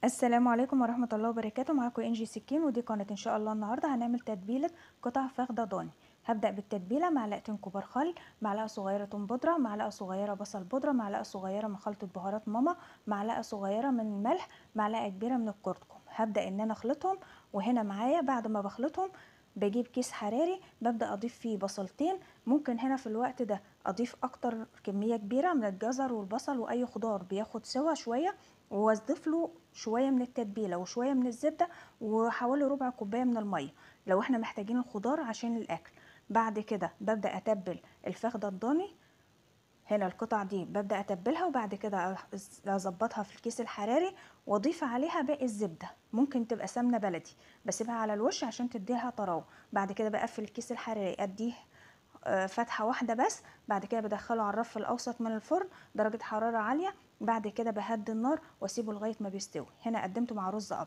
السلام عليكم ورحمة الله وبركاته. معاكم انجي سكين، ودي قناة. ان شاء الله النهاردة هنعمل تتبيلة قطع فخدة ضاني. هبدأ بالتتبيلة: معلقتين كبار خل، معلقة صغيرة توم بودرة، معلقة صغيرة بصل بودرة، معلقة صغيرة من خلطة بهارات ماما، معلقة صغيرة من ملح، معلقة كبيرة من الكركم. هبدأ ان انا اخلطهم، وهنا معايا بعد ما بخلطهم بجيب كيس حراري ببدأ اضيف فيه بصلتين. ممكن هنا في الوقت ده اضيف اكتر كمية كبيرة من الجزر والبصل واي خضار بياخد سوا شوية، واضيف له شوية من التتبيلة وشوية من الزبدة وحوالي ربع كوباية من المية لو احنا محتاجين الخضار عشان الاكل. بعد كده ببدأ اتبل الفخدة الضاني. هنا القطع دي ببدأ اتبلها، وبعد كده اظبطها في الكيس الحراري واضيف عليها باقي الزبدة، ممكن تبقى سمنة بلدي بسيبها على الوش عشان تديها طراوة. بعد كده بقفل الكيس الحراري، اديه فتحة واحدة بس. بعد كده بدخله على الرف الاوسط من الفرن درجة حرارة عالية. بعد كده بهدي النار واسيبه لغاية ما بيستوي. هنا قدمته مع رز ابيض.